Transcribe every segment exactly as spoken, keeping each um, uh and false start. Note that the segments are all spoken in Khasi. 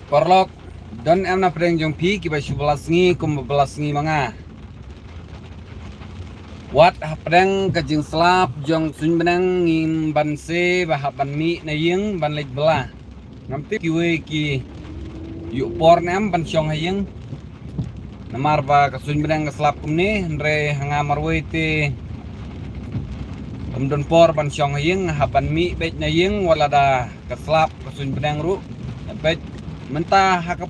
Paralok, don em na pdeng jong phi kiba shu bylla sngi kumba bylla sngi ma nga? Wat hapdeng ka jingslap jong suiñ bneng ngim banse ba hap ban mih na ïing ban leit bylla. Ngam tip kiwei ki ïoh por ne em ban shong ha ïing. Namar ba ka suiñ bneng ka slap kumne, hynrei ha nga marwei te ym don por ban shong ha ïing, hap ban mih beit na ïing wat lada ka slap ka suiñ bneng ruh. Beit mynta ha ka,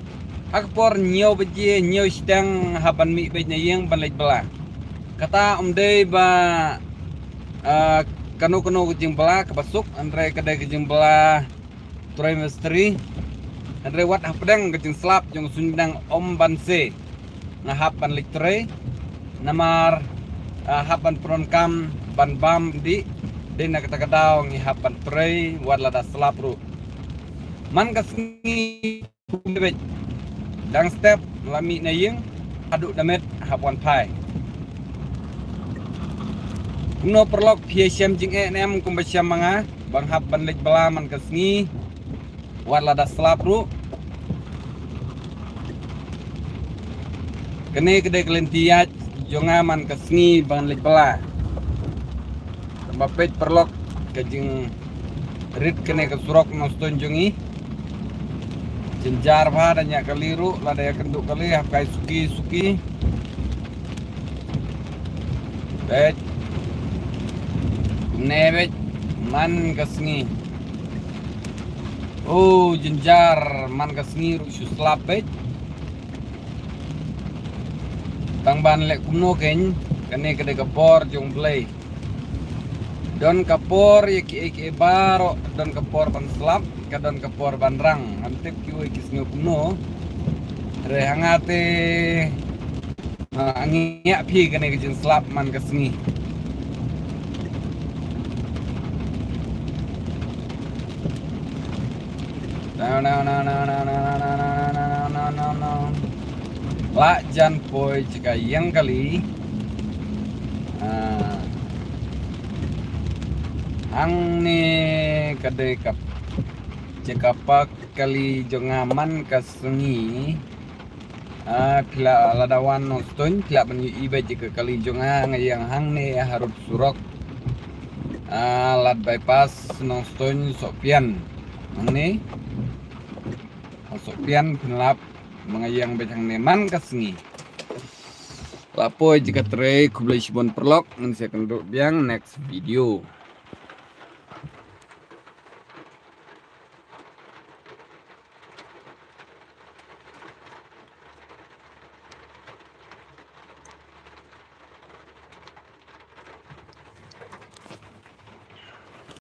ha ka por hynñiew baje, hynñiew shiteng hap ban mih beit na ïing ban leit bylla. Kata ym dei ba, ah, kano kano ka jingbylla kaba suk, hynrei ka dei ka jingbylla trei mistri. Hynrei wat hapdeng ka jingslap jong suiñ bneng ym banse nga hap ban leit trei. Namar, ah, hap ban pyndonkam ban bam dih, dei na kata ka daw ngi hap ban trei wat lada slap ruh. Man ka sngi beit, dang step la mih na ïing, haduh da met hap wan phai. Kumno paralok, phi ïa shem jingeh ne em kumba shem ma nga, ba nga hap ban leit bylla man ka sngi wat lada slap ruh? Kane ka dei ka lynti ïaid jong nga man ka sngi ban leit bylla. Tang ba peit paralok ka jingrit kane ka surok Nongstoiñ jong ngi. Jynjar bha, da ñiah kali ruh, lada ïakynduh kali hap kai suki suki. Peit. Kumne beit man ka sngi. Oh, jynjar, man ka sngi ruh shu slap beit. Tang ban leh kumno keiñ, kane ka dei ka bor jong U Blei. Don ka por ïa kiei kiei baroh, don ka por ban slap, ka don ka por ban rang. Ngam tip kiwei ki sngew kumno. Hynrei ha nga te, ah, nga ngiah phi kane ka jingslap man ka sngi. Lah jan poi jaka ïeng kali. Ah. Hangne ka dei ka jaka park kali jong nga man ka sngi. Ah, phi lah, lada wan Nongstoiñ, phi lah ban ïohi beit ïa ka kali jong nga, nga ïeng hangne harud surok. Ah, lad bypass Nongstoiñ Sohpian. Hangne. Ha Sohpian phin lap ba nga ïeng beit hangne man ka sngi. La poi jaka trei, khublei shibun paralok, ngin sa ïakynduh biang next video.